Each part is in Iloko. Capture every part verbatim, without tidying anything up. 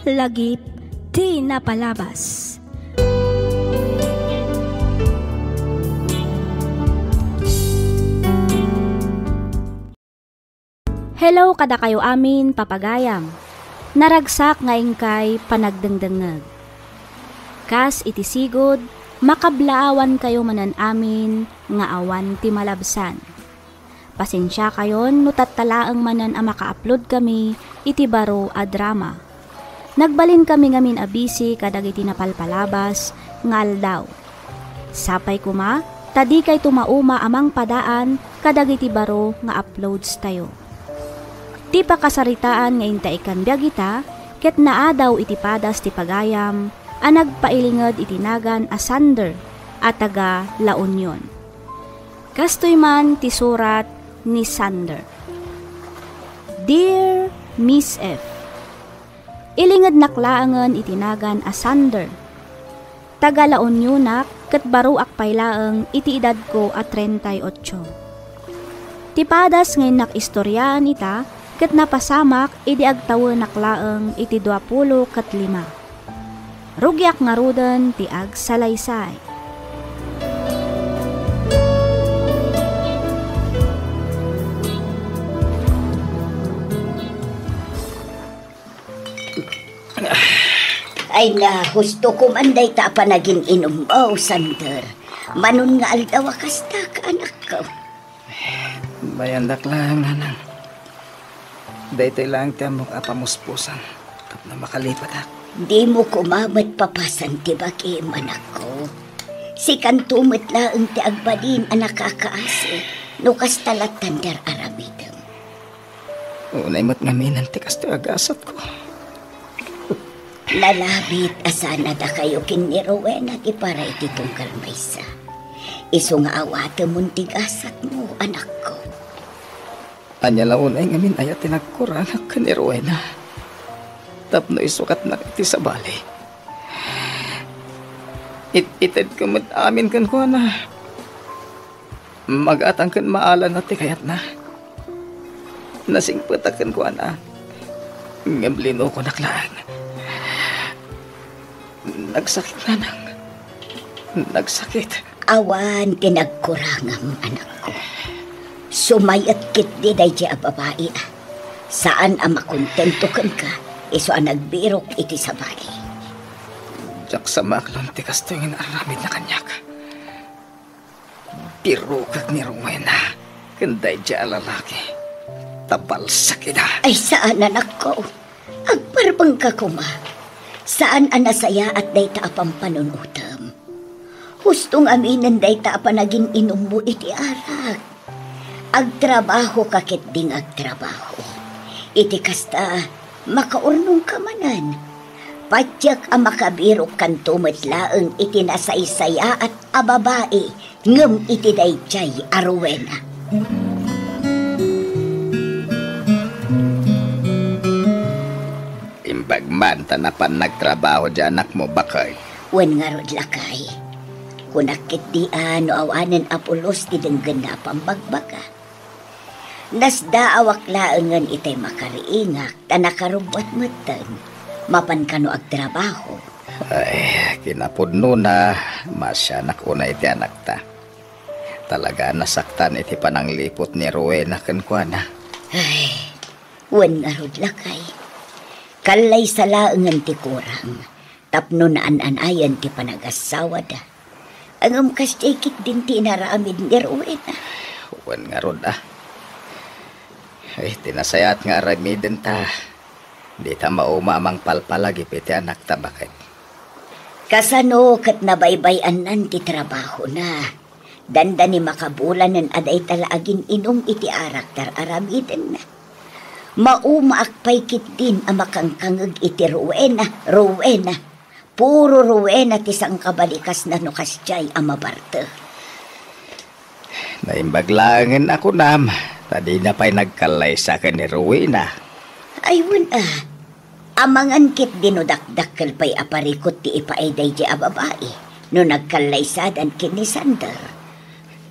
Lagip ti napalabas. Hello kadakayo amin, papagayam. Naragsak nga inkay panagdengdengngeg. Kas iti sigud, makablaawankayo manen amin nga awan ti malabsan. Pasensiakayon no tatta laeng manen a maka-upload kami iti baro a drama. Nagbalin kami ngamin a busy kadagiti napalpalabas nga aldaw. Sapay koma ta dikayto mauma a mangpadaan kadagiti baro nga uploads tayo. Ti pakasaritaan nga inta ikkan biag ita ket naadaw iti padas ti pagayam a nagpailinged iti nagan a Sander a taga La Union. Kastoy man ti surat ni Sander. Dear Miss F, ilingednak laengen iti nagan a Sander. Taga La Unionak ket baroak pay laeng iti edadko a treinta y ocho. Ti padas nga innak istoriaan ita ket napasamak idi agtawenak laeng iti duapulo ket lima. Rugiak ngaruden ti agsalaysay. Ay na, husto ko man dayta a panagin-inummo, Sander. Manon nga aldaw a kasta ka, anakko. Bayandak laeng, nanang. Daytoy laeng ti ammok a pamuspusan tapno makalipatak. Dimo koma met papasan ti bagim, anakko. Sikanto met laeng ti agbalin a nakakaasi no kasta lattan ti ar-aramidem. Unay met ngaminen ti kastoy a gasatko. Nalabit a saan a dakayo ken ni Rowena ti para iti tunggal maysa. Isu nga awatemon ti gasatmo, anakko. Ania la unay ngamin aya ti nagkurangak ken ni Rowena tapno isukatnak iti sabali? It-itedko met amin kenkuana. Magatang ken maalanna ti kayatna. Nasingpetak kenkuana, ngem linukonak laeng. Nagsakit, nanang. Nagsakit. Awan ti nagkurangam, anakko. Sumayat ketdi daydi a babai a saan a makontento kenka isu a nagbirok iti sabali. Diak sa maaklon ti kastoy nga inaramidna kaniak. Birokek ni Rowena ken daydi a lalaki. Tabalsak ida. Ay, saan, anakko. Agparbengka koma. Saan a nasayaat dayta a pampanunotem. Husto ngaminen dayta a panagin-inummo iti arak. Agtrabahoka ketdi nga agtrabaho. Iti kasta, makaurnongka manen. Patiek a makabirokkanto met laeng iti nasaysayaat a babai ngem iti daydiay a Rowena. Imbag man ta napan nagtrabaho ti anakmo, baket. Wen ngarud, lakay. Kunak ketdi a no awanen a pulos ti denggenna a pammagbaga. Nasdaawak laengen itay makariingak ta nakarubbuat metten. Mapan kano agtrabaho. Ay, kinapudnona, masianak unay iti anakta. Talaga a nasaktan iti panangliput ni Rowena kenkuana. Ay, wen ngarud, lakay. Kallaysa laengen ti kurang tapno naan-anayen ti panagasawada. Ngem kasdiay ketdin ti inaramid ni Rowena. Wen ngarud a. Ay, ti nasayaat nga aramiden ta, dita mauma a mangpalpalagip iti anakta, baket. Kasano ket nabaybay-annan ti trabahona? Dandani makabulanen a dayta la agin-inum iti arak ti ar-aramidenna. Maumaak pay ketdin a makangkangeg iti Rowena, Rowena. Puro Rowena ti sangkabalikasna no kasdiay a mabarte. Naimbag laengen a kunam, ta dina pay nagkallaysa ken ni Rowena. Ay, wen a. Amangan ketdi no dakdakkel pay a parikut ti ipaay daydi a babai no nagkallaysadan ken ni Sander.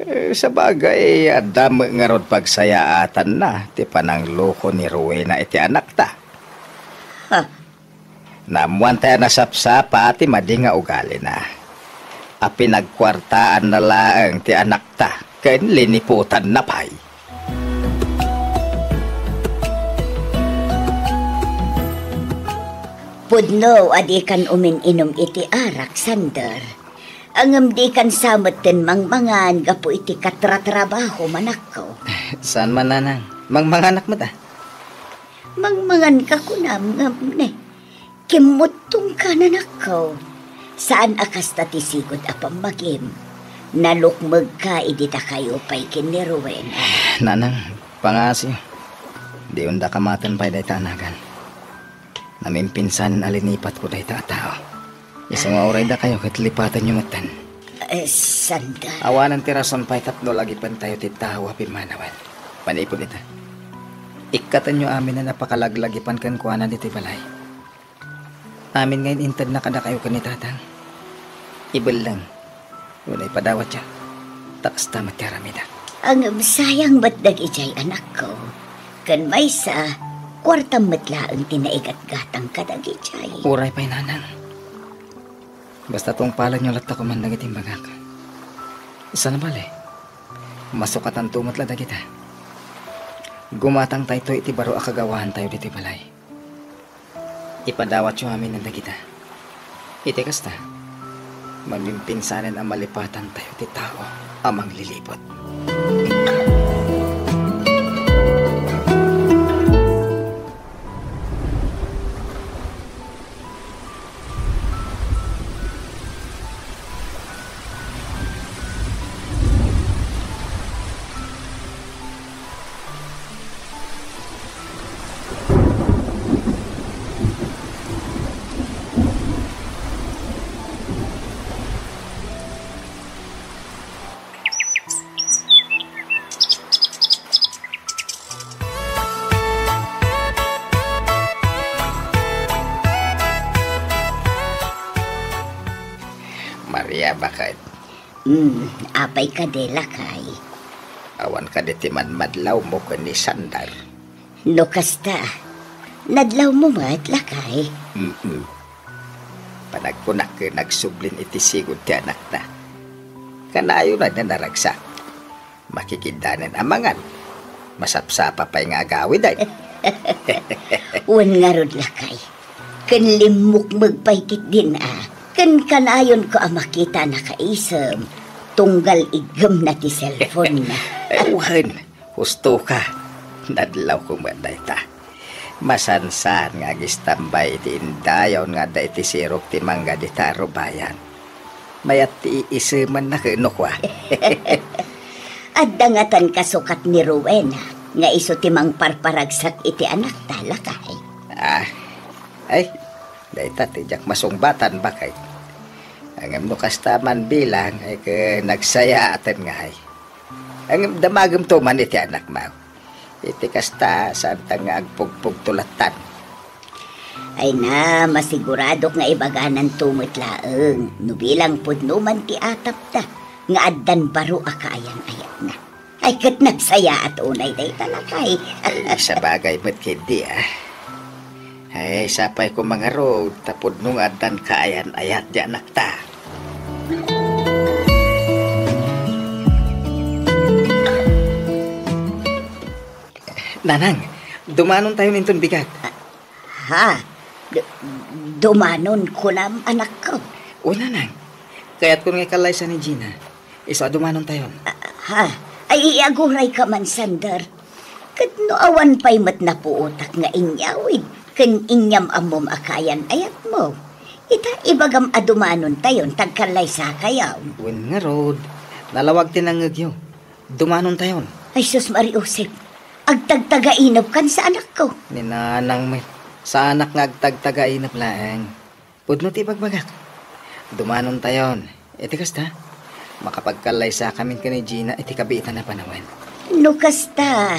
Eh, sabagay, adda met ngarud pagsayaatanna ti panangloko ni Rowena iti anakta. Ha? Naammoantay a nasapsapa ti madi nga ugalina. A pinagkuartaanna laeng ti anakta ken liniputanna pay. Pudno a dikan umin-inum iti arak, Sander. Ngem dikan sa metten mangmangan gapu iti katratrabahom, anakko. Saan man, nanang. Mangmanganak met, a. Mangmanganka kunam, ngem ne. Kimmuttongka, anakko. Saan a kasta ti sigud a pammagim. Nalukmegka idi dakayo pay ken ni Rowena. Nanang, pangngaasim. Diyon da kamaten pay dayta a nagan. Namimpinsan a linipatko dayta a tao. Isu nga uray dakayo ket lipatenyo metten. Eh, sanda. Awanen ti rason pay tapno lagipentayo ti tao a pimmanawen. Manipud ita, ikkatenyo aminen a pakalaglagipan kenkuana ditoy balay. Amin nga in-intedna kadakayo ken ni Tatang. Ibelleng wenno ipadawatyo. Ta kasta met ti aramida. Ngem sayang met dagidiay, anakko. Ken maysa, kuartam met laeng ti naigatgatang kadagidiay. Uray pay, nanang. Basta tungpalenyo latta koman dagiti imbagak. Sana bale, masukatanto met la dagita. Gumatangtayto iti baro a kagawaantayo ditoy balay. Ipadawatyo amin dagita. Iti kasta, mamimpinsanen a malipatantayo ti tao a mangliliput. Maria, baket. Hmm, apay kadi, lakay? Awan kadi ti manmadlawmo ken ni Sandar? No kasta, nadlawmo met, lakay? Mm-mm. Panagkunak ken nagsublin iti sigud ti anakna. Kanayon a naragsak. Makikiddanen a mangan. Masapsapa pay nga agawiden. Wen ngarud, lakay. Ken limmukmeg pay ketdin a. Ken kanayonko a makita nakaisem. Tunggal iggemna ti cellphone-na. Wen, husto ka. Nadlawko met dayta. Masansan nga agistambay iti indayon nga adda iti sirok ti mangga dita a rubayan. Mayat ti iisemanna ken no kua. Adda ngatan kasukat ni Rowena nga isu ti mangparparagsak iti anakta, lakay? Ah, ay, dayta ti diak masungbatan, baket. Ngem no kasta man bilang, ay, ket nagsayaaten ngay. Ngem damagemto man iti anakmo. Iti kasta, saanta nga agpugpugto lattan. Ay na, masiguradok nga ibagananto met laeng no bilang pudno man ti atapda nga addan baro a kaayan-ayatna. Ay, ket nagsayaat unay dayta, lakay. Ay, sabagay met ketdi, a. Ay, sapay koma ngarud, ta pudno nga addan kaayan-ayat ti anakta. Nanang, dumanontayon inton bigat. Ha? Du-, dumanon kunam, anakko? O, nanang. Kayatkon nga ikallaysa ni Gina. Isu a dumanontayon. Ah, ha? Ay, iagurayka man, Sander. Ket no awan pay met napuotak nga inyawid ken inyam-ammom a kaayan-ayatmo, ita, ibagam a dumanontayon ta agkallaysakayon. Wen ngarud, nalawag ti nangngegyo. Dumanontayon. Ay, sus, Mariusep. Agtagtagainep kan sa anakko. Ni nanang met. Saanak nga agtagtagainep laeng. Pudno ti ibagbagak. Dumanontayon. Iti kasta, makapagkallaysakamin ken ni Gina iti kabiitan a panawen. No kasta,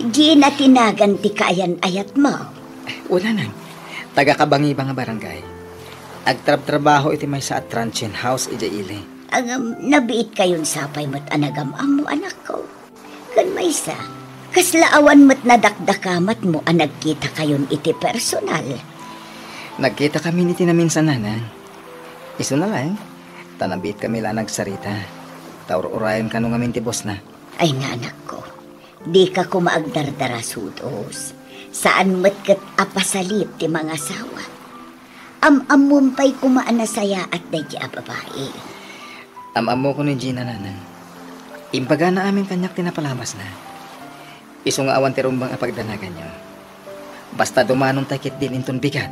Gina ti nagan ti kaayan-ayatmo? Wen, nanang. Taga-Cabangiba nga barangay. Agtrabtrabaho iti maysa a transient house idiay ili. Ngem nabiitkayon sapay met a nagam-ammo, anakko. Ken maysa, kasla awan met nadakdakamatmo a nagkitakayon iti personal? Nagkitakamin iti naminsan, nanang. Isuna laeng, ta nabiitkami la a nagsarita. Ta ur-urayen kano ngamin ti bosna. Ay nga, anakko, dika koma agdardarasudos. Saan met ket a pasalit ti mangasawa. Am-ammom pay koma a nasayaat daydi a babai. Am-ammokon ni Gina, nanang. Imbagana amin kaniak ti napalabasna. Isu nga awan ti rumbeng a pagdanaganyo. Basta dumanon tay ketdin inton bigat.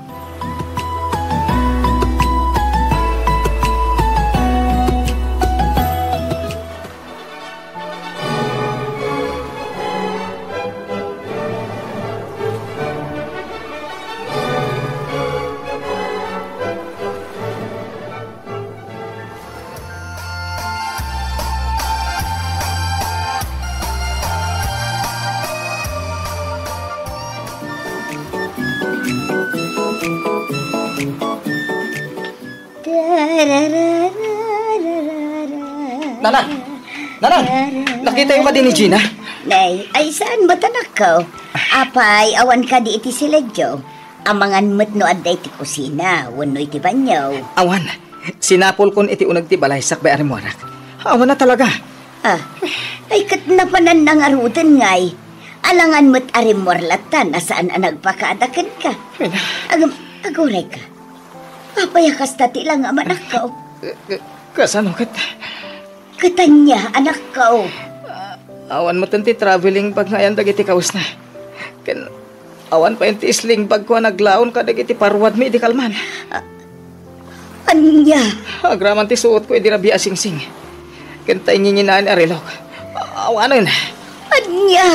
Nanang! Nanang! Nakitayo kadi ni Gina? Nay, ay saan met, anakko? Apay, awan kadi iti siledyo? Amangan met no adda iti kusina wenno iti banio. Awan. Sinapulkon iti uneg ti balay sakbay a rimmuarak. Awan a talaga. Ah, ay ket napananna ngaruden ngay. Alangan met a rimmuar latta a saan a nagpakada kenka. Ay na. Agam, agurayka. Apay a kasta ti langam, anakko? Eh, eh, kasano ket? Ket ania, anakko? Ah, awan met ti traveling bag nga ayan dagiti kawesna. Ken awan pay ti sling bagko a naglaon kadagiti paruadmi idi kalman. Ah, ania? Agraman ti suotko idi rabii a singsing. Ken ta inginginaan a relok. Awanen. Ania?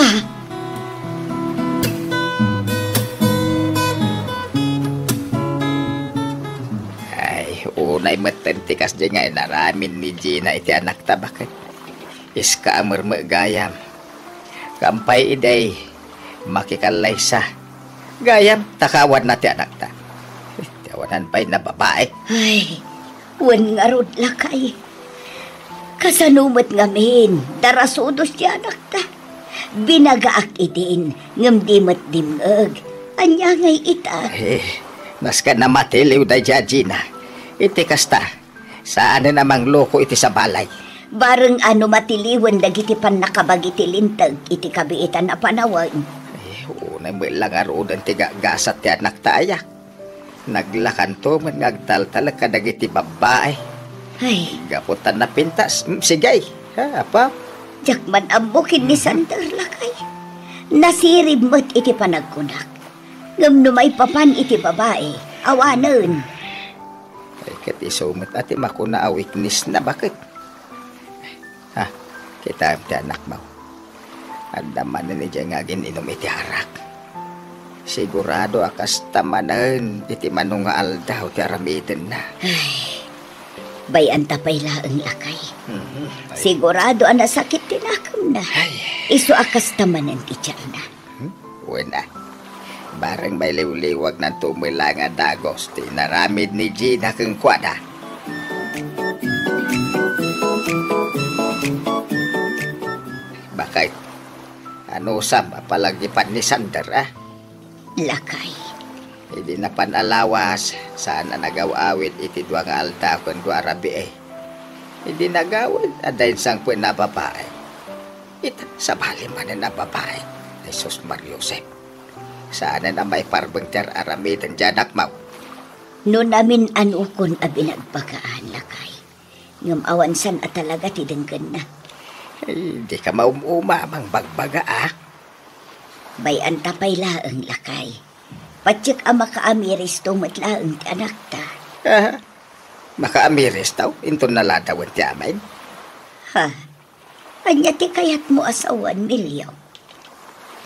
Ay, unay metten ti kasdi nga inaramid ni Gina iti anakta, baket. Iska a merme gayam. Kampay idiay makikallaysa. Gayam, ta kawanna ti anakta. Ti awanan pay na babae. Ay, wen ngarud, lakay. Kasano met ngamin, darasudos ti anakta. Binagaak idin, ngem di met dimngeg. Ania ngay ita? Eh, nasken a matiliw daydi a Gina. Iti kasta, saanen a mangloko iti sabalay. Bareng a no matiliwen dagiti pannakabagi ti linteg iti kabiitan a panawen. Eh, unay met la ngaruden ti gagasat ti anakta, ayak. Naglakanto met nga agtaltalek kadagiti babbai. Ay. Gapu ta napintas, mm, sige. Ha, apa? Diak man ammo ken ni Sander, lakay. Nasirib met iti panagkunak. Ngem no maipapan iti babai, awanen. Ay, ket isu met a ti makuna a weakness na, baket. Ha, kitaem ti anakmo. Adda manen idiay nga agin-inum iti arak. Sigurado a kasta manen iti mano nga aldaw ti aramidenna. Ay, bay-anta pay laeng, lakay. Mhm. Ay. Sigurado a nasakit ti nakemna. Ay. Isu a kasta manen ti tianna. Hmm? Wen a. Bareng mailiwliwagnanto met la nga dagus ti inaramid ni Gina kenkuana. Bakay, anusam a palagipan ni Sander, a? Lakay. Idi napan a lawas, saan a nagaw-awid iti dua nga aldaw ken dua a rabii. Idi nagawid, adda insangpetna a babai. Ita, sabali manen a babai. Jesus Maria Josep. Saanen a maiparbeng ti ar-aramiden ti anakmo. No namin-anokon a binagbagaan, lakay. Ngem awan saan a talaga ti denggenna. Ay, dika maum-uma a mangbagbaga, a? Bay-anta pay laeng, lakay. Patiek a makaamiristo met laeng ti anakta. Aha. Makaamiristo? Inton naladawen ti amin? Ha? Ania ti kayatmo a sawen, Melio?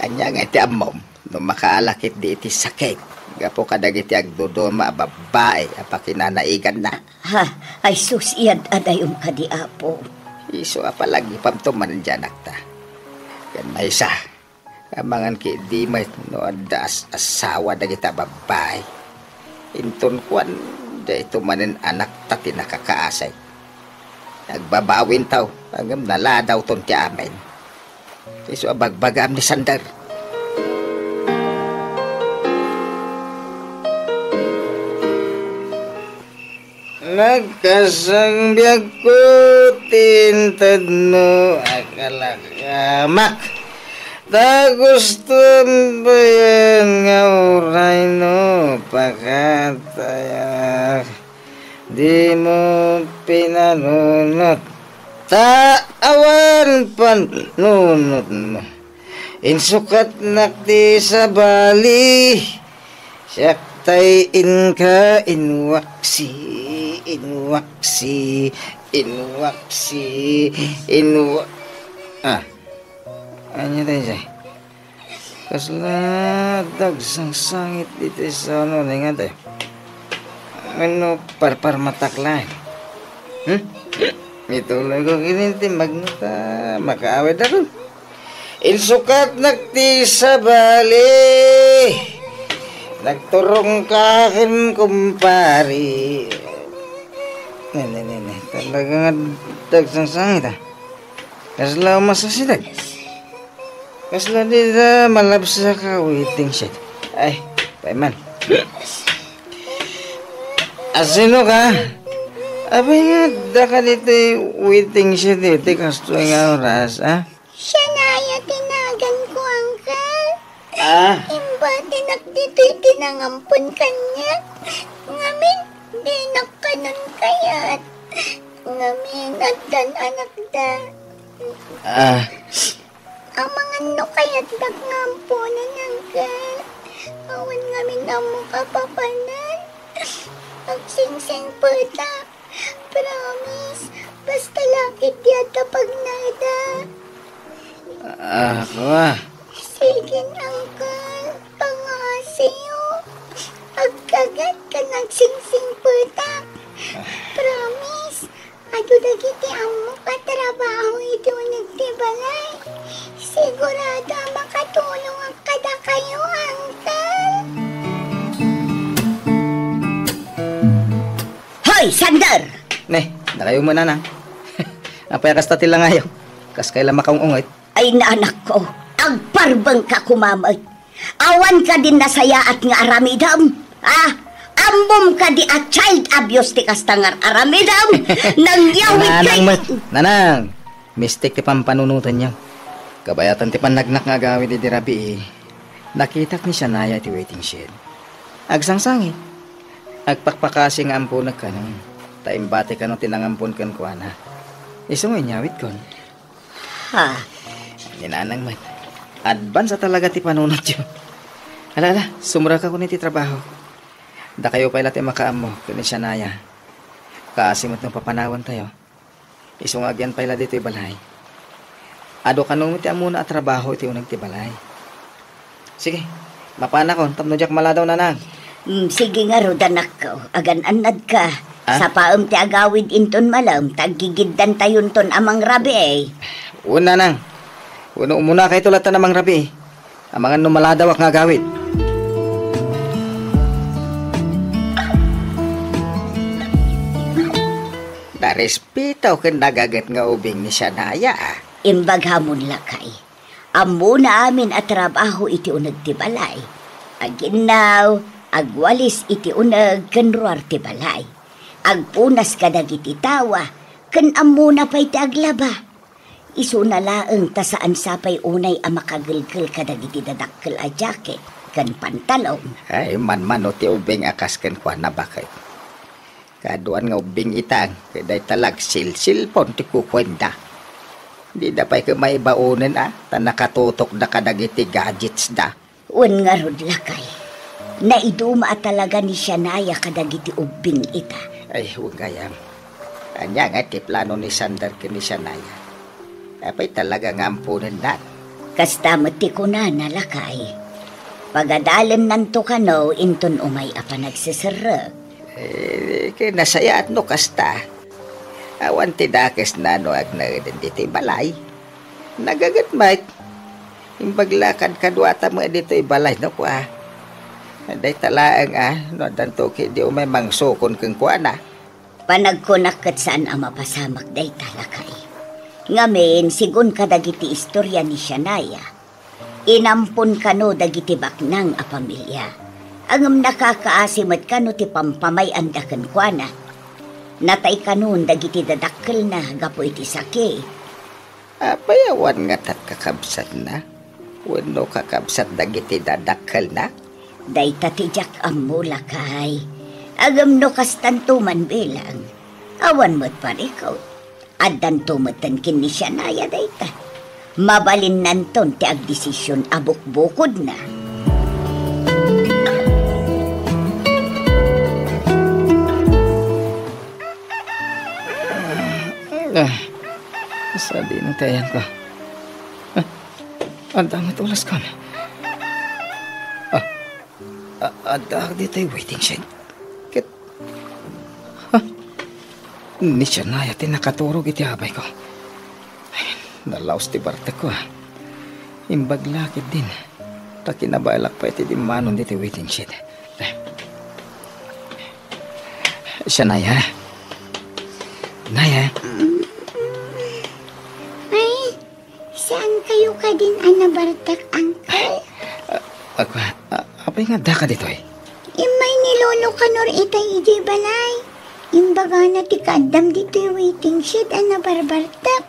Ania nga iti ammom no makaala ketdi iti sakit gapu kadagiti agduduma a babbai a pakinanaiganna? Ha? Ay sus, iyad-adayom kadi, Apo. Isu a palagipamto manen ti anakta. Ken maysa, amangan ketdi met no adda as-asawa dagita babbai. Inton kuan, dayto manen anakta ti nakakaasay. Nagbabawinto, ngem naladawton ti amin. Isu a bagbagaam ni Sander. Pagkasangbiagko ti intedmo a kalakamak, ta gusto bayan nga uray no pakatayak, dimo pinanunot, ta awan panunotmo. Insukatnak ti sabali, siak tay inka, inwaksi, inwaksi, inwaksi, inwa-, ah, ania tay jay? Kasla dagsangsangit ditoy sano, ningat, eh. Ano, parparmatak laeng. Hmm? Ituloy ko kini ti magnuta, makaawid ako. Insukatnak ti sabali. Nagturong ka ken kumpari. Ne, ne, ne, ne. Talaga nga dagsangsangit, ah. Kasla umasasidag. Kasla dida malabsa ka waiting shed. Ay, payman. Asino ka? Abay nga, adda ka ditoy waiting shed, eh, ti kastoy nga oras, ah? Shania ti naganko, Uncle. Ah? Imbatinak ditoy ti nangampon kaniak. Ngamin, dinak kanon kayat. Ngamin, addan anakda. Ah. Amangan no kayatdak nga amponen, Uncle. Awan ngamin ammok a papanan. Agsingsingpetak. Promise, basta lakit ti adda pagnaeda. Ah, kua. Sige, Uncle. Pangasiyo. Agkagat ken agsingsingpetak. Promise, adu dagiti ammok a trabaho iti uneg ti balay. Sigurado a makatulongak kadakayo, Uncle. Hoy, Sander! Ne, dakayo met, nanang. Apay a kasta ti langayo? Kaskay la makaung-unget? Ay, anakko, agparbengka koma met. Awan kadi nasayaat nga aramidem? Ah, ammom kadi a child abuse ti kasta nga aramidem? Nangyawid kay... Nanang met, nanang. Mistik ti pampanunotenyo. Kabayatan ti pannagnak nga agawid idi rabii, nakitak ni Shania iti waiting shed. Agsangsangit. Agpakpakasi nga amponek kano, ta imbati kano ti nangampon kenkuana. Isu nga inyawidkon. Ha? Ni nanang met. Advance a talaga ti panunotyo. Ala, ala, sumrekakon iti trabaho. Dakayo pay la ti makaammo ken ni Shania. Kaasi met no papanawentayo. Isu nga agyan pay la ditoy balay. Adu kano met ti ammona a trabaho iti uneg ti balay. Sige, mapanakon tapno diak maladaw, nanang. Mm, sige ngarud, anakko. Agan-annadka. Ah? Sapaem ti agawid inton malem, ta aggigiddan tayonton a mangrabii. Wen, nanang. Wenno umunakayto latta a mangrabii. Amangan no maladawak nga agawid. Narespeto ken nagaget nga ubing ni Shania, ah. Imbaghamon, lakay. Ammona amin a trabaho iti uneg ti balay. Aginnaw, agwalis iti uneg ken ruar ti balay. Agpunas kadagiti tawa, ken ammona pay ti aglaba. Isuna laeng ta saan sapay unay a makagelgel kadagiti dadakkel a jacket ken pantalon. Ay, manmano ti ubing a kas kenkuana, baket. Kaduan nga ubbing ita, ket dayta la agsilsilpon ti kukuenda. Dida pay ket maibaonen a, ta nakatutokda kadagiti gadgetsda. Wen ngarud, lakay, naiduma a talaga ni Shania kadagiti ubbing ita. Ay, wen gayam. Ania ngay ti plano ni Sander ken ni Shania? Apay talaga nga amponendan? Kasta met ti kunana, lakay. Pagadalennanto kano inton umay a panagseserrek. Eh, ket nasayaat no kasta. Awan ti dakesna no agnaeden ditoy balay. Nagaget met. Imbaglakad kaduata met ditoy balay no kua. Dayta laeng a, no addanto ketdi umay mangsukon kenkuana. Panagkunak ket saan a mapasamak dayta, lakay. Ngamin, sigun kadagiti istoria ni Shania, inampon kano dagiti baknang a pamilia. Ngem nakakaasi met kano ti pampamay-anda kenkuana. Natay kanon dagiti dadakkelna gapu iti saki. Apay, awan ngatat kakabsatna? Wenno kakabsat dagiti dadakkelna? Dayta ti diak ammo, lakay. Ngem no kastanto man bilang, awan met parikut. Addanto metten ken ni Shania dayta. Mabalinnanton ti agdesision a bukbukodna. Ah, sadino ti ayanko? Ah, adda met ulaskon. Ah, a-, addaak ditoy waiting shed. Ket, ha? Ni Shania ti nakaturog iti abayko. Ay, nalaos ti bartekko, a. Imbag la ketdin, ta kinabaelak pay iti dimmanon ditoy waiting shed. Shania? Naya? Ay, saan kayo kadin a nabartek, Uncle? A-, ako, a-, apay nga addaka ditoy? Immay ni Lolo Kanor itay idiay balay. Imbagana ti kaaddam ditoy waiting shed a nabarbartek.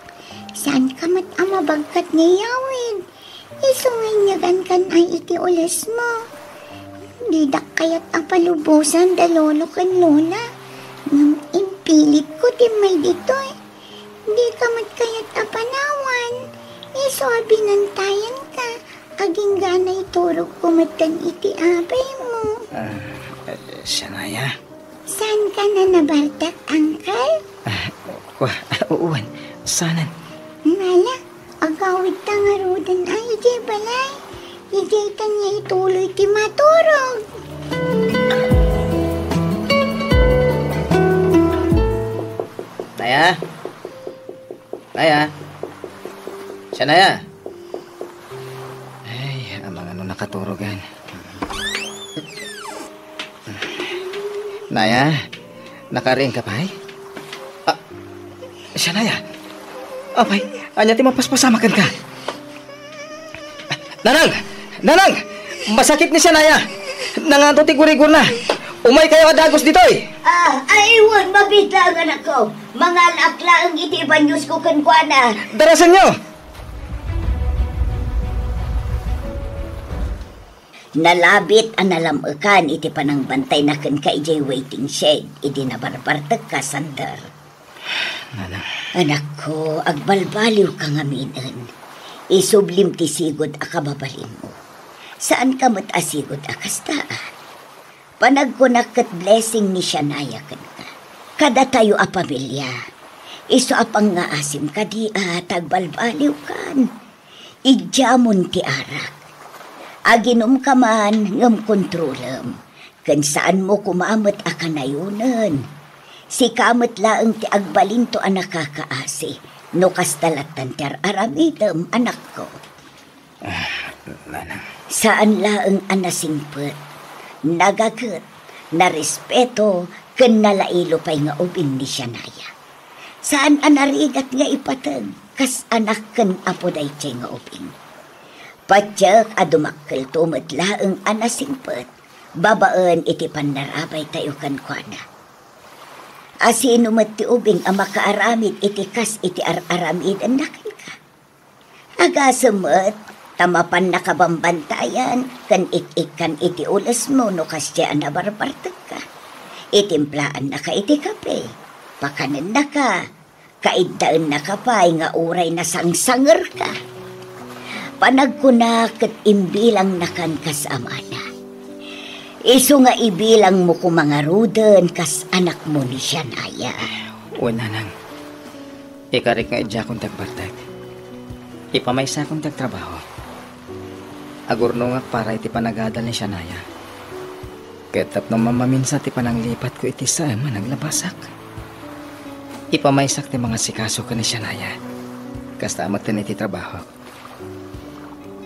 Saan ka met a mabagkat nga iyawid? Isu nga inyagankan ay iti ulesmo. Didak kayat a palubosan da lolo ken lola, ngem impilitko ti immay ditoy. Dika met kayat a panawan, isu a binantayanka, agingga a naiturogko metten iti abaymo. Ah, eh, Shania? Saanka a nabartek, Uncle? Ah, kua, wen, saanen. Ngala, agawidta ngaruden a idiay balay. Idiay ta nga ituloy ti maturog. Naya? Naya? Shania? Ay, amangan no nakaturogan. Naya, nakariingka pay? Ah, Shania? Apay, ania ti mapaspasama kenka? Nanang! Nanang! Masakit ni Shania! Nangato ti gurigurna! Umaykayo a dagus ditoy! Ah, ay, wen, mabiit laeng, anakko. Mangalaak laeng iti ibanyusko kenkuana. Darasenyo! Nalabit a nalam-ekan iti panangbantayna kenka idiay waiting shed idi nabarbartekka, Sander. Nanang. Anakko, agbalbaliwka ngaminen. Isublim ti sigud a kababalinmo. Saanka met a sigud a kasta, a. Panagkunak ket blessing ni Shania kenka. Kadatayo a pamilia. Isu a pangngaasim kadi a ta agbalbaliwkan. Idiamon ti arak. Aginumka man ngem kontrolem. Ken saanmo koma met a kanayonen. Sika met laeng ti agbalinto a nakakaasi no kasta lattan ti ar-aramidem, anakko. Ah, nanang. Saan laeng a nasingpet, nagaget, narespeto, ken nalailo pay nga ubing ni Shania. Saan a narigat nga ipateg kas anak ken apo daytoy nga ubing. Patiek a dumakkelto met laeng a nasingpet babaen iti pannarabaytayo kenkuana. A sino met ti ubing a makaaramid iti kas iti ar-aramidenna kenka? Agasem met ta mapannaka bambantayan ken ik-ikkan iti ulesmo no kasdiay a nabarbartekka. Itimplaannaka iti kape, pakanennaka, kaiddaennaka pay nga uray nasangsangerka. Panagkuna ket imbilangnakan kas amana. Isu nga ibilangmo koma ngaruden kas anakmo ni Shania. Wen, nanang. Ikarik nga idiakon ti agbartek. Ipamaysakon ti agtrabaho. Agurnongak para iti panagadal ni Shania. Ket tapno mammaminsa ti pananglipatko iti saem a naglabasak, ipamaysak ti mangasikaso ken ni Shania. Kasta met iti trabahok.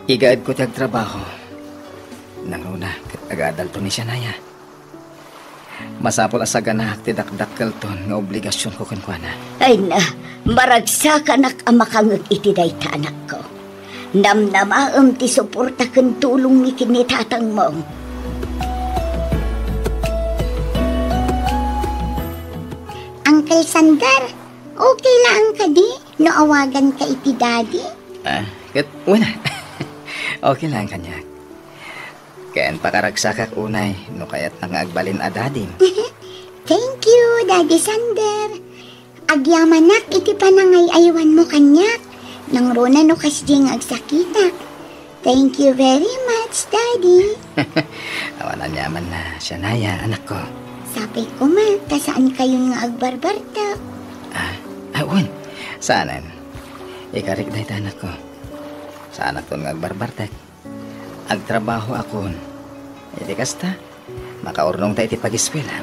Igaedko ti agtrabaho. Nangruna ket agadalto ni Shania. Masapul a saganaak ti dakdakkelton nga obligasionko kenkuana. Ay na, maragsakanak a makangeg iti dayta, anakko. Namnamaem ti suporta ken tulongmi ken ni tatangmo. Ang Uncle Sander, okay lang kadi no awaganka iti daddy? Ah, ket, wala. Okay lang kaniak. Ken pakaragsakak unay no kayatna nga agbalin a dadim. Thank you, Daddy Sander. Agyamanak iti panangay-aywanmo kaniak. Nangruna no kasdi nga agsakitak. Thank you very much, Daddy. Awan aniamanna, Shania, anakko. Sapay koma, ta saankayon nga agbarbartek. Ah, ah, wen. Saanen. Ikarik dayta, anakko. Saanakton nga agbarbartek. Agtrabahoakon. Iti kasta, makaurnongta iti pagiskuelam.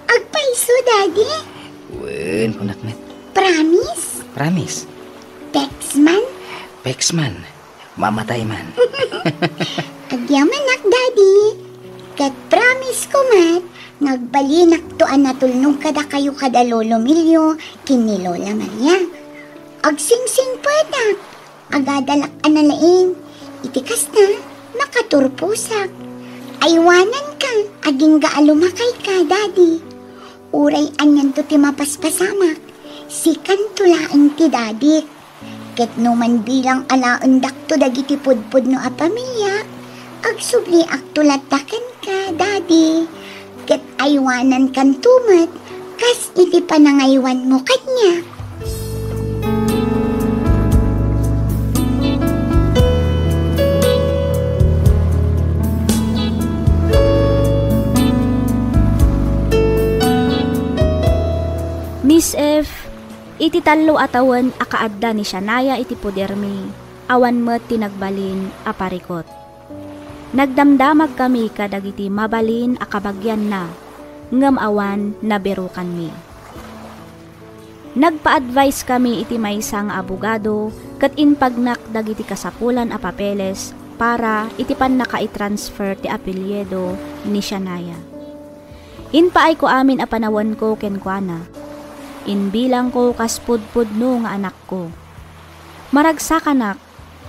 Agpayso, Daddy? Wen, kunak met. Promise? Promise. Pexman? Pexman. Mamatay man. Agyamanak, Daddy. Ket promise ko met nga agbalinakto a natulnog kadakayo kada Lolo Milio ken ni Lola Maria. Agsingsingpetak. Agadalak a nalaing. Iti kasta, makaturposak. Aywananka, agingga a lumakayka, Daddy. Uray anianto ti mapaspasamak, sikanto laeng ti dadik. Ket no manbilang alaendakto dagiti pudpudno a pamiliak, agsubliakto latta kenka, Daddy. Ket aywanankanto met kas iti panangaywanmo kaniak. Miss F, iti tallo a tawen a kaadda ni Shania iti podermi, awan met ti nagbalin a parikut. Nagdamdamagkami kadagiti mabalin a kabagianna, ngem awan nabirukanmi. Nagpa-advice kami iti maysa nga abogado ket impagnak dagiti kasapulan a papeles para iti pannakaitransfer ti apelyido ni Shania. Impaayko amin a panawenko kenkuana. Inbilangko kas pudpudno nga anakko. Maragsakanak,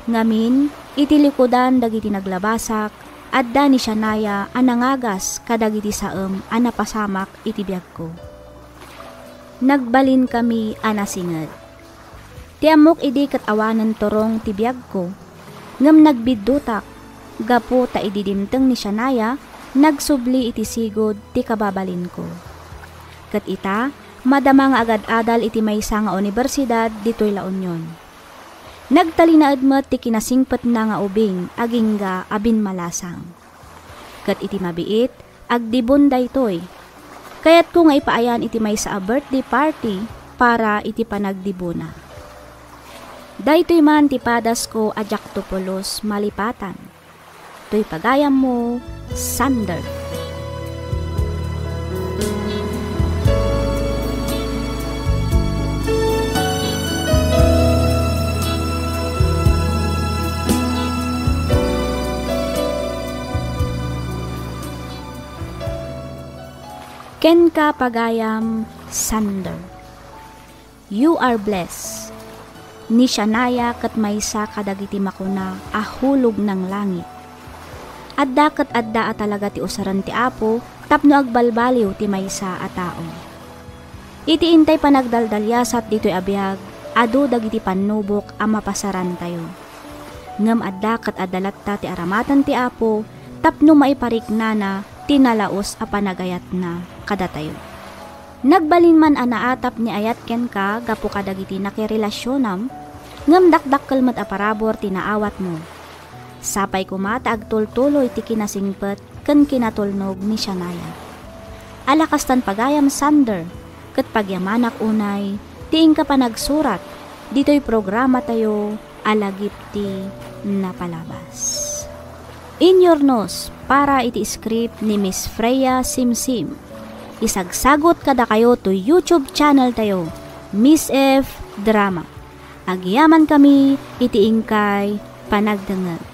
ngamin, iti likudan dagiti naglabasak, adda ni Shania a nangagas kadagiti saem a napasamak iti biagko. Nagbalinkami a nasinged. Ti ammok idi ket awanen turong ti biagko, ngem nagbiddutak gapu ta idi dimteng ni Shania, nagsubli iti sigud ti kababalinko. Ket ita, madama nga agad-adal iti maysa nga unibersidad ditoy La Union. Nagtalinaed met ti kinasingpetna nga ubing agingga a binmalasang. Ket iti mabiit, agdibon daytoy. Kayatko nga ipaayan iti maysa a birthday party para iti panagdibona. Daytoy man ti padasko a diakto pulos malipatan. Toy pagayammo, Sander. Kenka, pagayam Sander. You are blessed. Ni Shania ket maysa kadagiti makuna a hulog ng langit. Adda ket adda a talaga ti usaren ti Apo tapno agbalbaliw ti maysa a tao. Iti intay panagdaldaliasat ditoy a biag, adu dagiti pannubok a mapasarantayo. Ngem adda ket adda latta ti aramaten ti Apo tapno maipariknana ti nalaus a panagayatna kadatayo. Nagbalin man a naatap ni ayat kenka gapu kadagiti nakerelasionam, ngem dakdakkel met a parabur ti naawatmo. Sapay koma ta agtultuloy ti kinasingpet ken kinatulnog ni Shania. Ala kastan pagayam Sander, ket pagyamanak unay ti inka panagsurat ditoy programatayo a Lagip ti Napalabas. Inyurnos para iti script ni Miss Freya Simsim. Isagsagut kadakayo to YouTube channel tayo, Miss F Drama. Agyamankami iti inkay panagdengngeg.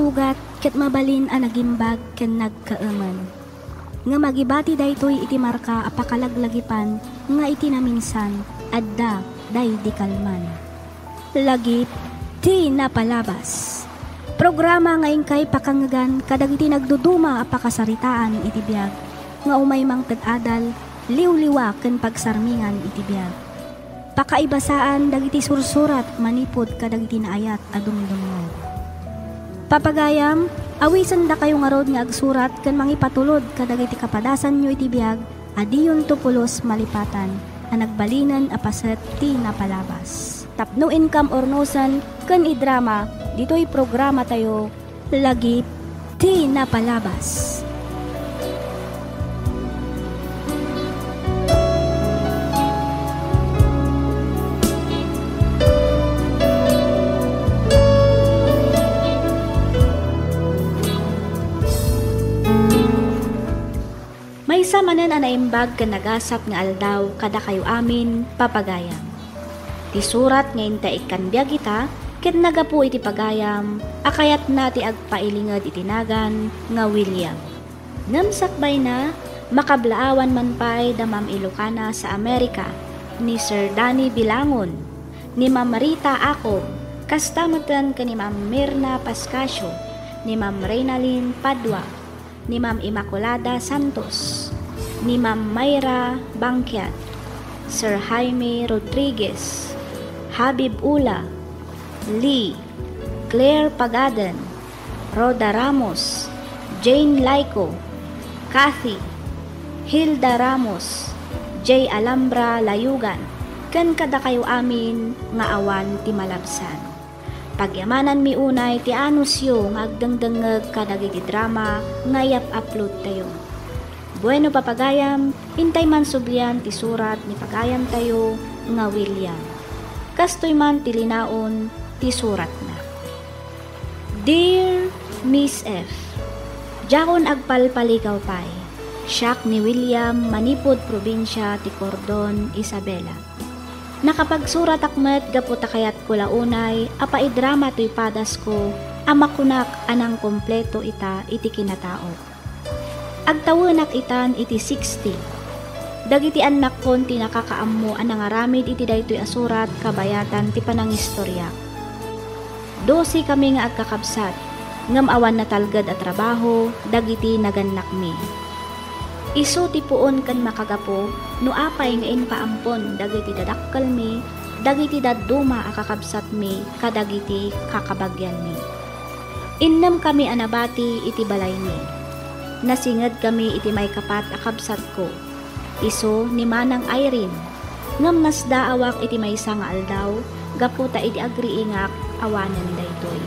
Ugat ket mabalin a nagimbag ken nagkaemen. Ngem agibati daytoy iti marka a pakalaglagipan nga iti naminsan, adda daydi kalman. Lagip ti napalabas. Programa nga inkay pakangngegan kadagiti nagduduma a pakasaritaan iti biag nga umay mangted adal, liwliwa ken pagsarmingan iti biag. Pakaibasaan dagiti sursurat manipud kadagiti naayat a dumdumngeg. Papagayam, awisendakayo ngarud nga agsurat ken mangipatulod kadagiti kapadasanyo iti biag a diyonto pulos malipatan a nagbalinen a paset ti napalabas. Tapno inkam urnosen ken idrama ditoy programatayo, Lagip ti napalabas. Maysa manen a naimbag ken nagasat nga aldaw kadakayo amin, papagayam. Ti surat nga inta ikkan biag ita ket nagapu iti pagayam a kayatna ti agpailinged iti nagan nga William. Ngem sakbayna, makablaawan man pay da Ma'am Ilocana sa America, ni Sir Danny Bilangon, ni Ma'am Rita Acob, kasta metten ken ni Ma'am Mirna Pascasio, ni Ma'am Reynalyn Padua, ni Ma'am Immaculada Santos, ni Ma'am Myra Bangkiat, Sir Jaime Rodriguez, Habib Ula, Lee, Claire Pagaden, Rhoda Ramos, Jane Laico, Kathy, Hilda Ramos, J. Alhambra Layugan, ken kadakayo amin nga awan ti malabsan. Pagyamananmi unay ti anusyo nga agdengdengngeg kadagiti drama nga iyap-uploadtayo. Bueno, papagayam, intay man sublian ti surat ni pagayamtayo nga William. Kastoy man ti linaon ti suratna. Dear Miss F, diakon agpalpaligaw pay. Siak ni William manipud probinsia ti Cordon, Isabela. Nakapagsuratak met gapu ta kayatko la unay a paidrama toy padasko a makunak a nangkompleto ita iti kinataok. Agtawenak itan iti sixty. Dagiti annakkon ti nakakaammo a nangaramid iti daytoy a surat kabayatan ti panangistoriak. Dose kami nga agkakabsat, ngem awan natalged a trabaho dagiti nagannakmi. Isu ti puon ken makagapu no apay nga impaampon dagiti dadakkelmi, dagiti dadduma a kakabsatmi kadagiti kakabagianmi. Innem kami a nabati iti balaymi. Nasinged kami iti maikapat a kabsatko, isu ni Manang Irene, ngem nasdaawak iti maysa nga aldaw gapu ta idi agriingak, awanen daytoy.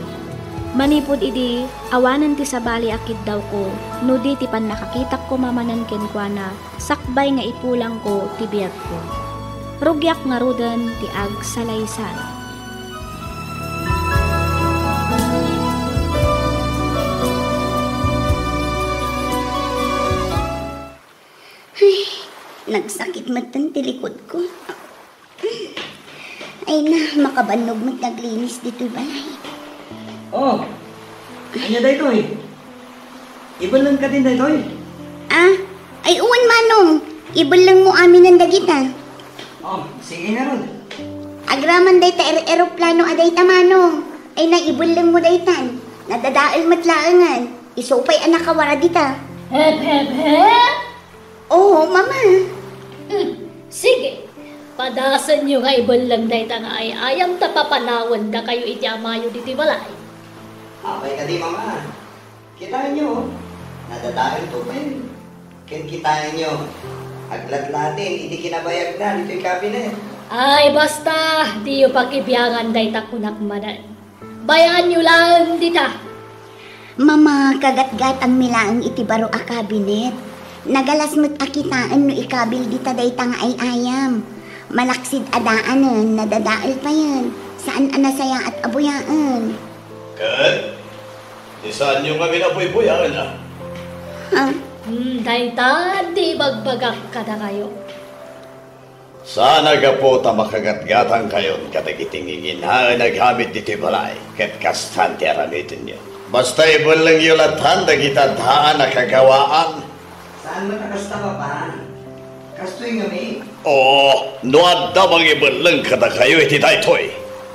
Manipud idi, awanen ti sabali a kiddawko no di ti pannakakitak koma manen kenkuana sakbay nga ipulangko ti biagko. Rugiak ngaruden ti agsalaysay. Ay, nagsakit metten ti likudko. Ay na, makabannog met ti aglinis ditoy balay. Oh, ania daytoy? Ibellengka din daytoy? Ah, ay wen, Manong. Ibellengmo aminen dagita. Oh, sige ngarud. Agraman dayta er-, eroplano a dayta, Manong. Ay na, ibellengmo daytan. Nadadael met laengen. Isu pay a nakawara dita. Hep, hep, hep! Oo, Mama. Hmm, sige. Padasenyo nga ibelleng dayta nga ay-ayam ta papanawendakayo iti amayo ditoy balay. Apay kadi, Mama? Kitaenyo, oh. Nadadael to pay. Ken kitaenyo, aglatlatin iti kinabayagna ditoy kabinet. Ay, basta, diyo pagibiangan dayta kunak manen. Bayaanyo laeng dita. Mama, kagatgatangmi laeng iti baro a kabinet. Nagalas met a kitaen no ikabil dita dayta nga ay-ayam. Malaksid a daanen, nadadael payen. Saan a nasayaat a buyaen. Ket, ti saanyo ngamin a buybuyaen, a? Ha? Hmm, dayta ti ibagbagak kadakayo. Saan a gapu ta makagatgatangkayon kadagiti nginginaen agamit ditoy balay, ket kastan ti aramidenyo. Basta ibellengyo latta dagiti addaan a kagawaan. Saan met a kasta, Papa? Kastoy ngamin. Oo, no adda mangibelleng kadakayo iti daytoy,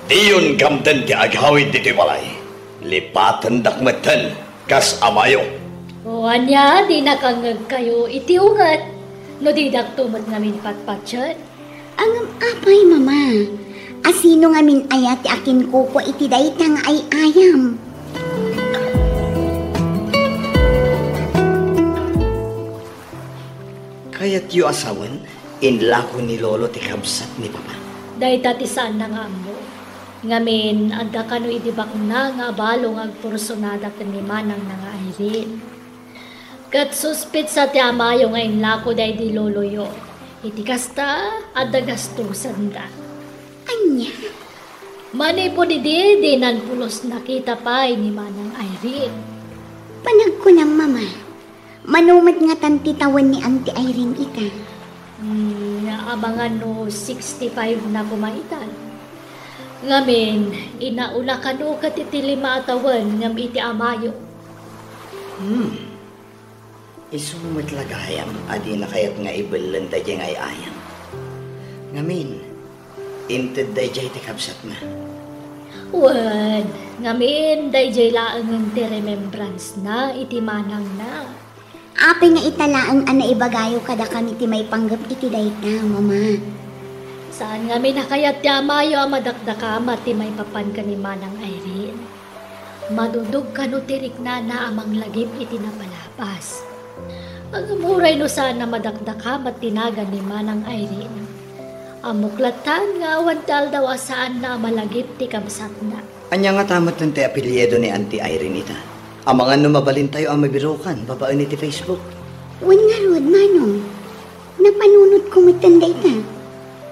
diyon kamden ti agawid ditoy balay. Lipatendak metten kas amayo. O ania, di nakangngegkayo iti unget no didakto met ngamin patpatien? Ngem apay, Mama? A sino ngamin aya ti akinkukua iti dayta nga ay-ayam? Kayatyo a sawen, inlako ni Lolo ti kabsat ni Papa. Dayta ti saanna nga ammo. Ngamin, adda kano idi bakna nga abalo nga agpursunada ken ni manangna nga Irene. Ket suspetsa ti amayo nga inlako daydi loloyo. Iti kasta, adda gastosenda. Ania? Manipud idi, dinan pulos nakita pay ni Manang Irene. Panagkunam, Mama. Mano met ngatan ti tawen ni Auntie Irene ita? Hmm, amangan no sixty-five na koma itan. Ngamin, inauna kano ket iti lima a tawen ngem iti amayo. Hmm. Isu met la gayam a dina kayat nga ibelleng daydiay nga ay-ayam. Ngamin, inted daydiay ti kabsatna. Wen, ngamin, daydiay laengen ti remembrance-na iti manangna. Apay nga ita laeng a naibagayo kadakami ti maipanggep iti dayta, Mama? Saan ngamin a kayat ti amayo a madakdakamat ti maipapan ken ni Manang Irene. Madudog kano ti riknana a manglagip iti napalabas. Ngem uray no saan a madakdakamat ti nagan ni Manang Irene, ammok lattan nga awan ti aldaw a saanna a malagip ti kabsatna. Ania ngata metten ti apelyido ni Auntie Irene ita? Amangan no mabalintayo a mabirukan babaen iti Facebook. Wen ngarud, Manong. Napanunotko metten dayta.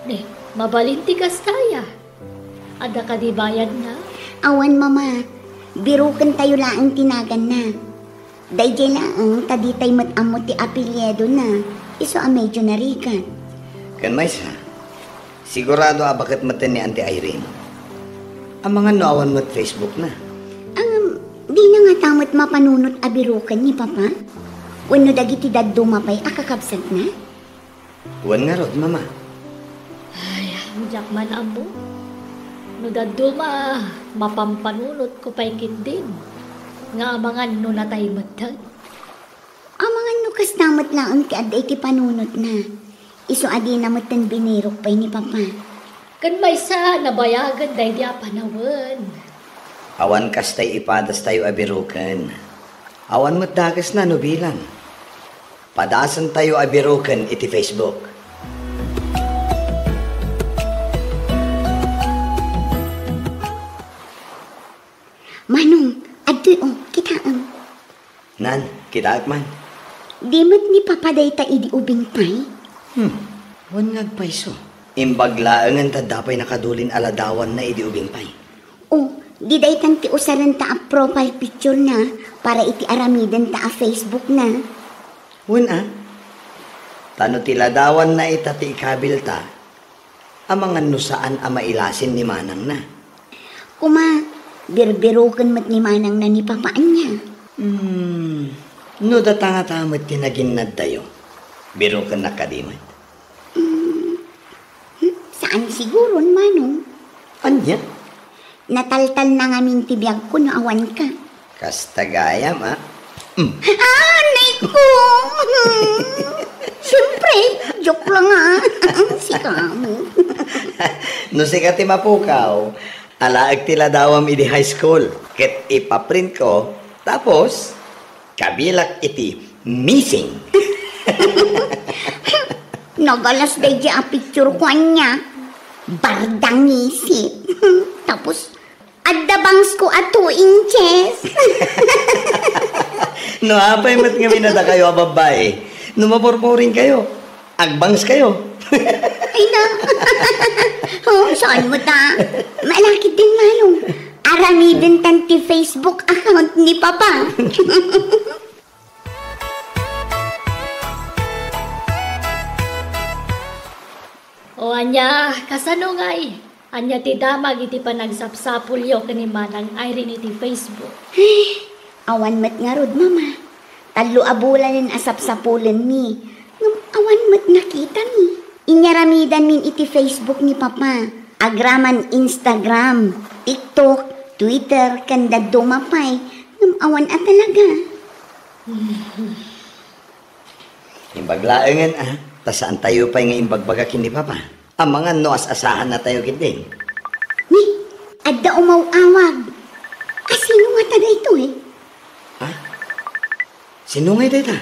Ni, mabalin ti kasta aya. Adda kadi bayadna? Awan, Mama. Birukentayo laeng ti naganna. Daydiay laeng ta ditay met ammo ti apelyidona, isu a medyo narigat. Ken maysa, sigurado a baket metten ni Auntie Irene. Amangan no awan met Facebook-na. Ngem, dina ngata met mapanunot a biruken ni Papa? Wenno dagiti dadduma pay a kakabsatna? Wen ngarud, Mama. Ay, diak man ammo. No dadduma, mapampanunotko pay ketdin nga amangan no natay metten. Amangan no kasta met laeng ti adda iti panunotna. Isu a dina metten binirok pay ni Papa. Ken maysa, nabayagen daydi a panawen. Awan kastay ipadastayo a biruken. Awan met dakesna no bilang. Padasentayo a biruken iti Facebook. Manong, adtoy, o, kitaem. Nan, kitaek man. Di met ni Papa dayta idi ubing pay? Hmm, wen nga agpayso. Imbag laengen ta adda pay nakadulin a ladawanna idi ubing pay. O, di daytan ti usarenta a profile picture-na para iti aramidenta a Facebook-na. Wen a? Ta no ti ladawanna ita ti ikabilta, amangan no saan a mailasin ni manangna. Kuma, birbiruken met ni manangna ni Papa ania? Hmm, no data ngata met ti naginnaddayo, birukennak kadi met? Hmm, hmm, saan siguron, Manong. Ania? Nataltalna ngamin ti biagko no awanka. Kasta gayam, a? Mm. Ah, nay ko! Siyempre, joke lang, a. Sika mo. No sika ti mapukaw, alaek ti ladawam idi high school, ket ipaprintko, tapos, kabilak iti missing. Nagalas daydi a picture-ko ania. Bardang isip. Tapos, adda bangsko a two inches. No apay met ngamin a dakayo a babbai, no mapurpuringkayo, agbangskayo. Ay na. O, saan met a? Malakit din, Manong. Aramidentan ti Facebook account ni Papa. O ania, kasano ngay? Ania ti damag iti panagsapsapulyo ken ni Manang Irene iti Facebook? Ay, Awan met ngarud, Mama. Tallo a bulanen a sapsapulenmi. Ngem awan met nakitami. Inyaramidanmin iti Facebook ni Papa. Agraman Instagram, TikTok, Twitter, ken dadduma pay. Ngem awan a talaga. Imbag laengen, ah, ta saantayo pay nga imbagbaga ken ni Papa. Amangan no as-asahannatayo ketdin. Ni, adda umaw-awag. A, sino ngata daytoy? Ha? Sino ngay dayta?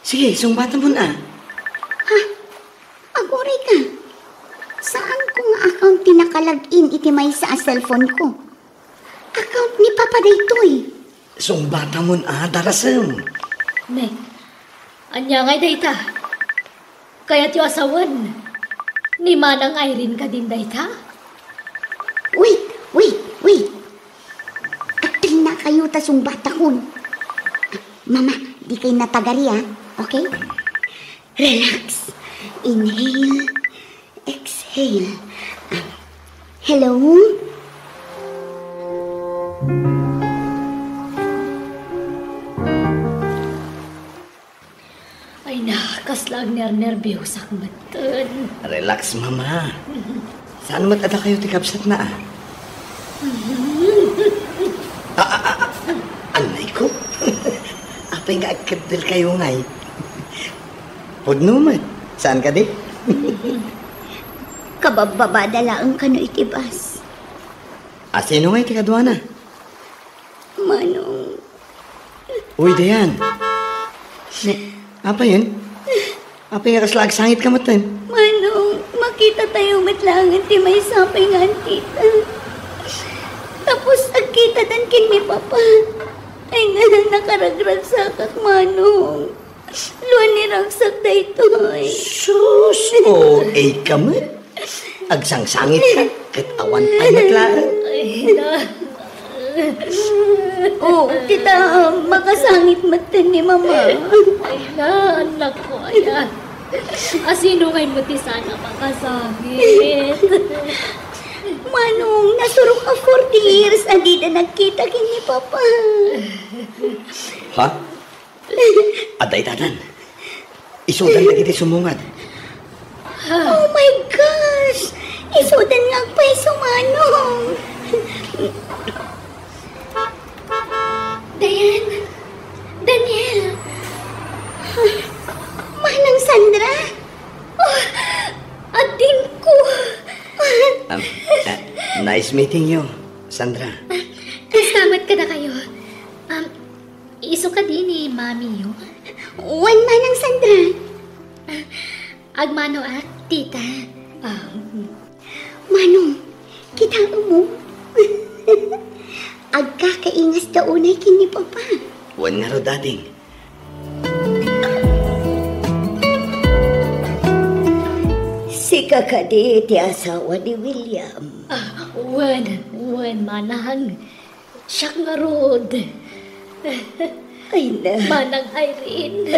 Sige, sungbatamon, ah. Ha? Aguray ka. Saan ko nga account ti naka-login iti maysa a cellphone ko? Account ni Papa daytoy. Sungbatamon, ah, darasem. Ne, ania ngay dayta? Kayatyo a sawen, ni Manang Irene kadin dayta? Wait, wait, wait. Agtennakayo ta sungbatakon. Mama, dikay natagari, ah. Okay? Relax. Inhale, exhale. Ah, hello? Ay na, kasla agnernerbiosak metten. Relax, Mama. Saan met a dakayo ti kabsatna, ah? Ah, ah, ah, ah. Anay ko. Apay nga agkaddelkayo ngay? Pudno met. Saan kadi? Kababbabada laeng kano iti bus. A, sino ngay ti kaduana? Manong. Uy, Dayan. Ne, apay yen? Apay nga kasla agsangitka metten? Manong, makitatayo met laengen ti maysa pay nga antita. Tapos agkitadan ken ni Papa. Ay na, nakaragragsakak, Manong. Luan ni ragsak daytoy. Sus! O A ka met. Agsangsangit ka, ket awan pay met laeng. Ay na. O, ti ta, makasangit metten ni Mama. Ay na, anak ko, aya. A, sino ngay met ti saan a makasangit? Manong, nasurok a forty years a dida nagkita ken ni Papa. Ha? Adda itadan. Isudan dagiti sumungad. Oh my gosh! Isudan nga agpayso, Manong! Dayan! Daniel! Manang Sandra? Oh, adingko! Um, uh, nice meeting you, Sandra. Ah, kasta met kadakayo? Um, Isu kadi ni Mami yo? Wen, Manang Sandra. Ah, agmanoak, tita. Ah, Manong, kitaem mo? Agkakaingasda unay ken ni Papa. Wen ngarud, ading. Sika kadi ti asawa ni William? Ah, wen, wen, manang. Siak ngarud. Ay na. Manang Irene.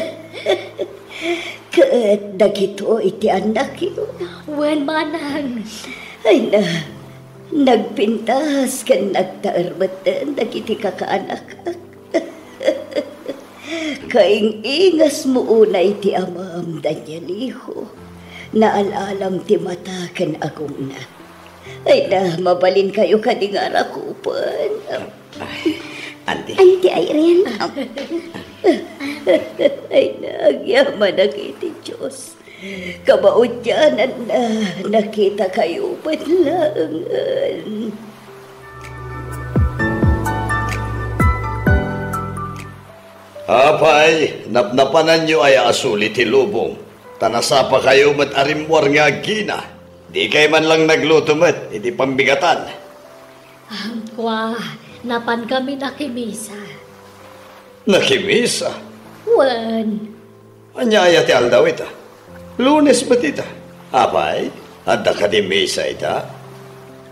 Ket dagitoy ti annakyo. Wen, manang. Ay na. Nagpintas ken nagtaer metten dagiti kakaanakak. Kaing-ingasmo unay ti amam, Danieliho. Naal-alam ti mata ken agongna. Ay na, mabalinkayo kadi nga arakupen. Ay, Auntie. Auntie Irene. Ay na, agyamanak iti Dios. Kabaudiananna, nakitakayo met laengen. Apay, napnapananyo aya a suli ti lubong, ta nasapakayo met a rimmuar nga aggina. Dikay man lang nagluto met iti pambigatan. Ah, kua, napankami nakimisa. Nakimisa? Wen. Ania aya ti aldaw ita? Lunes met ita. Apay, adda kadi misa ita?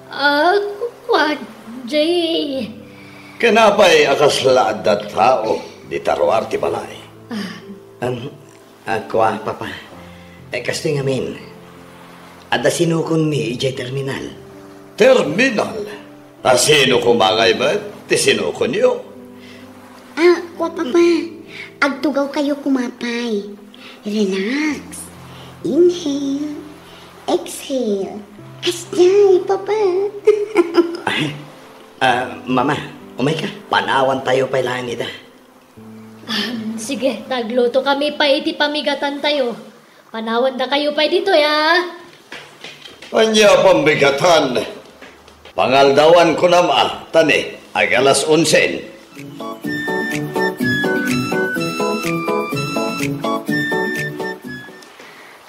Ah, kua, Jay. Ken apay a kasla adda tao dita ruar ti balay? Ah. Am, Ah, kua, Papa. Eh, kastoy ngamin, adda sinukonmi idiay terminal. Terminal? A, sino koma ngay met ti sinukonyo? Ah, kua, Papa. Agtugawkayo koma pay. Relax. Inhale. Exhale. Kasdiay, Papa. Ay, ah, Mama, umayka. Panawantayo pay laeng ida. Ah, sige, ta aglutokami pay iti pamigatantayo. Panawandakayo pay ditoy, a. Ania pamigatan? Pangaldawan kunam a, ta ni, ag-alas onsen.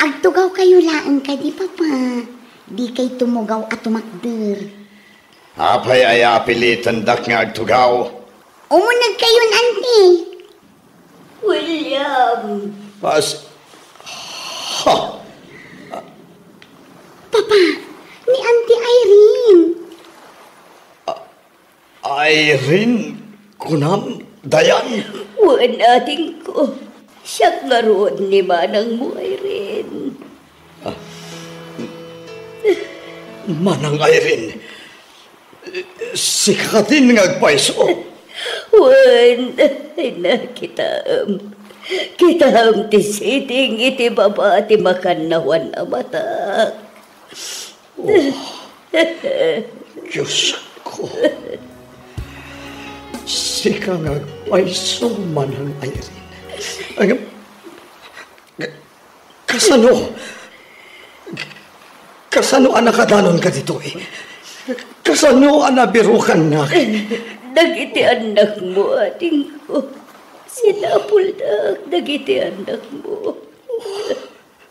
Agtugawkayo laeng kadi, Papa. Dikay tumugaw a tumakder. Apay aya a pilitendak nga agtugaw? Umunegkayon, Auntie. William. Pas-, ha? Papa, ni Auntie Irene. A-, Irene, kunam, Dayan? Wen, adingko. Siak ngarud ni manangmo, Irene. Ah. Manang Irene, sika din nga agpayso. Wen, ay na, kitaem. Kitaem ti siding iti baba ti makannawan a matak. Oh, Diosko. Sika nga agpayso, Manang Irene. Ay, Kasano? Kasano a nakadanonka ditoy? Kasano a nabirukannak? Dagiti annakmo, adingko. Sinapuldak dagiti annakmo.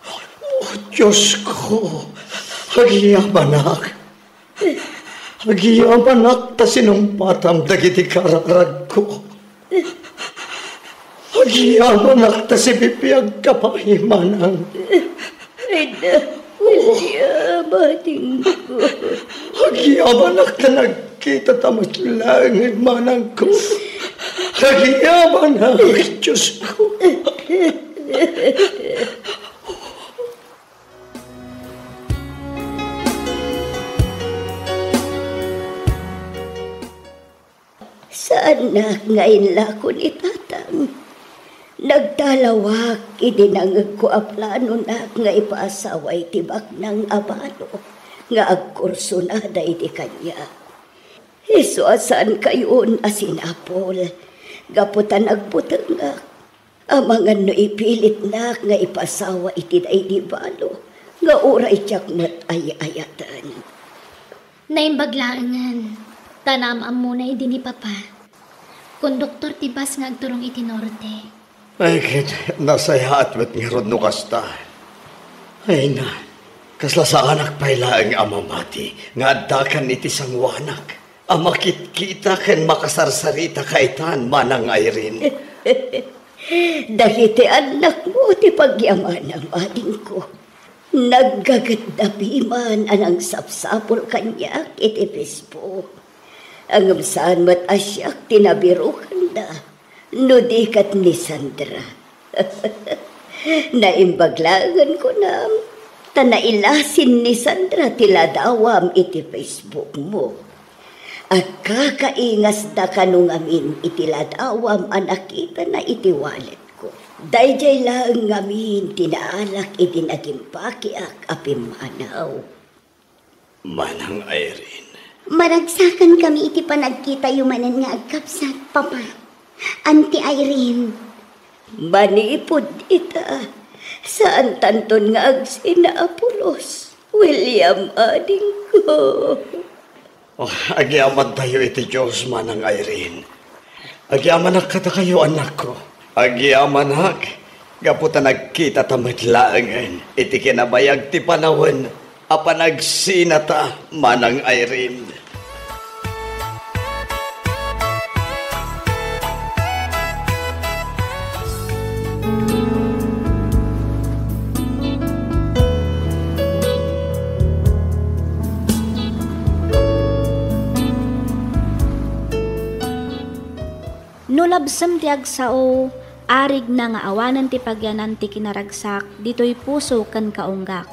Oh, Diosko, agyamanak. Agyamanak ta sinumpatam dagiti kararagko. Agyamanak ta sibibiagka pay, manang. Ay na, William, adingko. Agyamanak ta nagkitata met laeng, manangko. Agyamanak, Diosko. Saannak nga inlako ni tatang. Nagtalawak idi nangegko a planonak nga ipaasawa iti baknang a balo nga agkursonada idi kaniak. Isu a saankayon a sinapol, gapu ta nagbutengak. Amangan no ipilitnak nga ipasawa iti daydi balo nga uray diak met ay-ayaten. Naimbag laengen, ta naam-ammona idi ni Papa. Konduktor ti bus nga agturong iti norte. Ay, ket nasayaat met ngarud no kasta. Ay na, kasla saanak pay laeng a mamati nga addakan iti sangoanak a makitkita ken makasarsarita kaitan, Manang Irene. Dagiti annakmo ti pagyamanam, adingko. Naggagetda piman a nangsapsapul kaniak iti Facebook. Ngem saan met a siak ti nabirokanda, no di ket ni Sandra. Naimbag laengen kunam, ta nailasin ni Sandra ti ladawam iti Facebook mo. Agkakaingasda kano ngamin iti ladawam a nakitana iti walletko. Daydiay laeng ngamin ti naalak idi nagimbakiak a pimmanaw. Manang Irene. Maragsakankami iti panagkitayo manen nga agkabsat, Papa. Auntie Irene. Manipud ita, saantanton nga agsina a pulos, William, adingko. Oh, agyamantayo iti Dios, Manang Irene. Agyamanak kadakayo, annakko. Agyamanak, gapu ta nagkitata met laengen iti kinabayag ti panawen a panagsinata, Manang Irene. No labsem ti agsao, arigna nga awanen ti pagyanan ti kinaragsak ditoy puso ken kaunggak.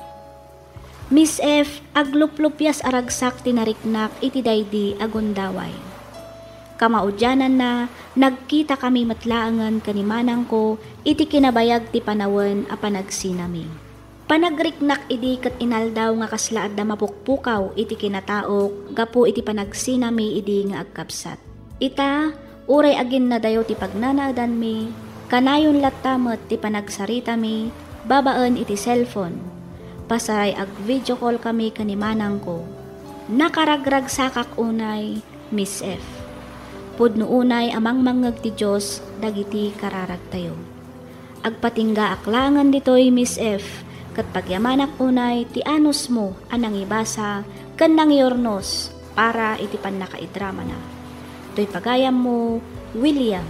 Miss F, agluplupias a ragsak ti nariknak iti daydi a gundaway. Kamaudiananna, nagkitakami met laengen ken ni manangko iti kinabayag ti panawen a panagsinami. Panagriknak idi ket inaldaw nga kasla adda mapukpukaw iti kinataok gapu iti panagsinami idi nga agkabsat. Ita, uray aginnadayo ti pagnanaedanmi, kanayon latta met ti panagsaritami babaen iti cellphone. Pasaray ag-video call kami ken ni manangko. Nakaragragsakak unay, Miss F. Pudno unay a mangmangngeg ti Dios dagiti kararagtayo. Agpatinggaak laengen ditoy, Miss F, ket pagyamanak unay ti anusmo a nangibasa ken nangiurnos para iti pannakaidramana. Toy pagayammo, William.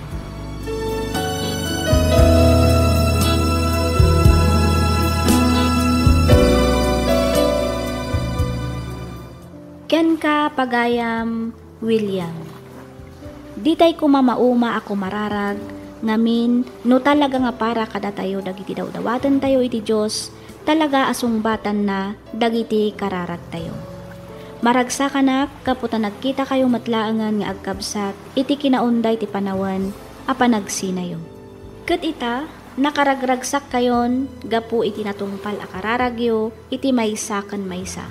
Kenka, pagayam, William. Ditay koma mauma a kumararag, ngamin, no talaga nga para kadatayo dagiti dawdawatentayo iti Dios, talaga a sungbatanna dagiti kararagtayo. Maragsakanak gapu ta nagkitakayo met laengen nga agkabsat iti kinaunday ti panawen a panagsinayo. Ket ita, nakaragragsakkayon gapu iti natungpal a kararagyo iti maysa ken maysa.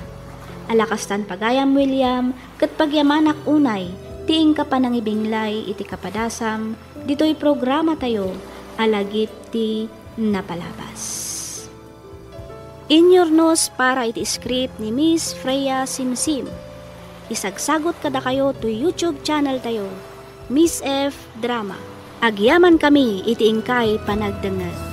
Ala kastan pagayam, William, ket pagyamanak unay ti inka panangibinglay iti kapadasam ditoy programatayo a Lagip ti Napalabas. Inyurnos para iti script ni Miss Freya Simsim. Isagsagut kadakayo toy YouTube channel tayo, Miss F Drama. Agyamankami iti inkay panagdengngeg.